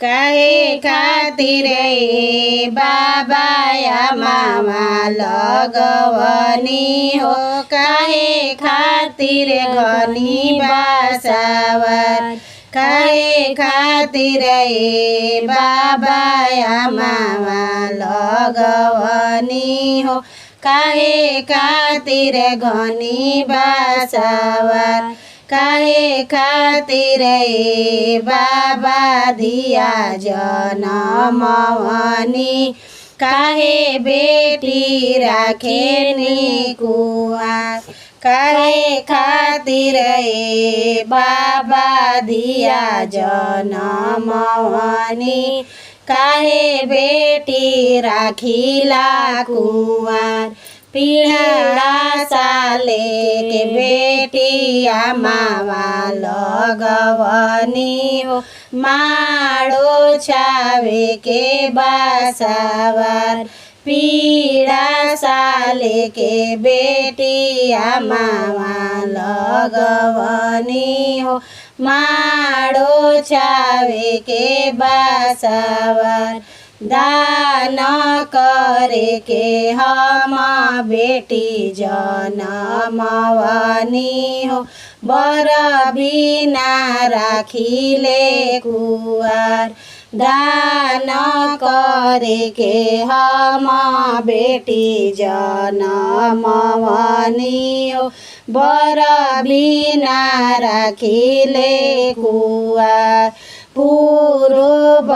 काहे खातिर ए बाबा मामा लगवनी हो, काहे खातिर घनी बासावर, काहे खातिर ए बाबा मामा लगवनी हो, काहे खातिर घनी बासावर, काहे खातिर ए बाबा धिया जनमवनी, काहे बेटी राखेनी कुआर, काहे खातिर ए बाबा धिया जनमवनी, काहे बेटी राखिला कुआर, पीड़ा साले के बेटिया मामा लगवनी हो, माड़ो छावे के बासावर, पीड़ा साले के बेटिया मामा लगवनी हो, माड़ो छावे के बासावर, दान करे के हम बेटी जनमवनी हो, बर बिना राखिले कुआर, दान करे के हम बेटी जनमवनी हो, बर बिना राखिले कुआर, पूर्व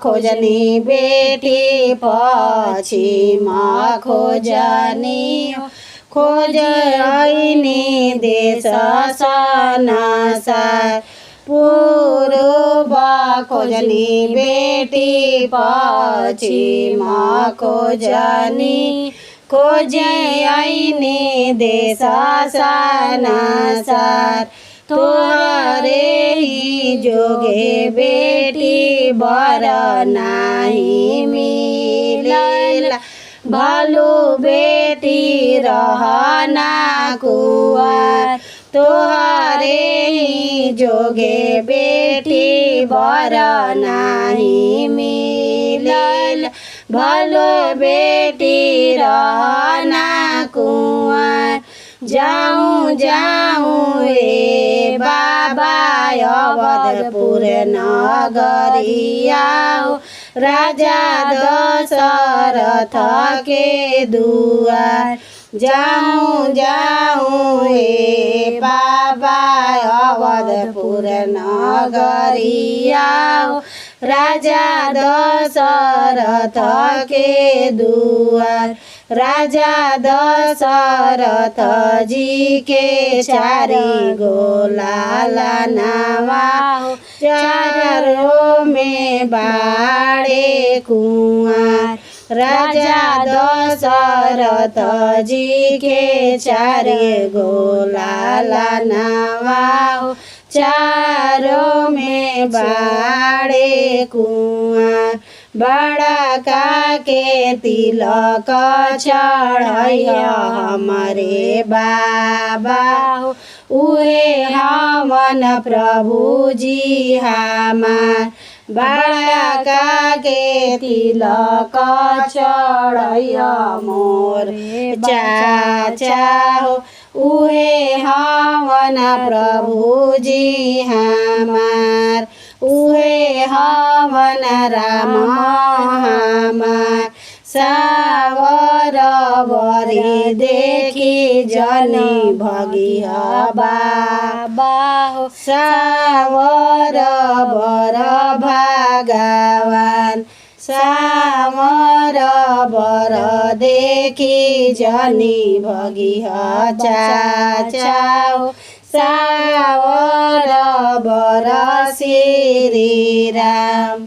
खोजनी बेटी पश्चिम खोजनी हो, खोज ऐनी देश सनासार, पूर्व खोजनी बेटी पश्चिम खोजनी, खोजे ऐनी देश सनासार, तोहरे ही जोगे बेटी बर नाही मिलेला, भलु बेटी रहना कुआर, तोहरे ही जोगे बेटी बर नाही मिलेला, भलो बेटी रहना कुआर, जाऊँ जाऊँ ए बाबा अवधपुर नगरिया हो, राजा दशरथ के दुआर, जाऊँ जाऊँ ए बाबा अवधपुर नगरिया हो, राजा दशरथ के दुआर, राजा दशरथ जी के चारि गो लाला नावा हो, चारों में बाड़े कुआर, राजा दशरथ जी के चारि गो लाला नावा हो, चारों में बाड़े कुआर, बड़ा का के तिलक चढ़ैया हमारे बाबा हो, उहे हमन प्रभु जी हमार, बड़ा का के तिलक चढ़ैया मोर चाचा हो, उहे हमन प्रभु जी हमार, उहे हवन राम हमार, सावर बरी देखी जनी भगिया बाबा हो, सावर बर भगवान, सावर बर देखी जनी भगिया चाचा हो, सावर बर श्री राम।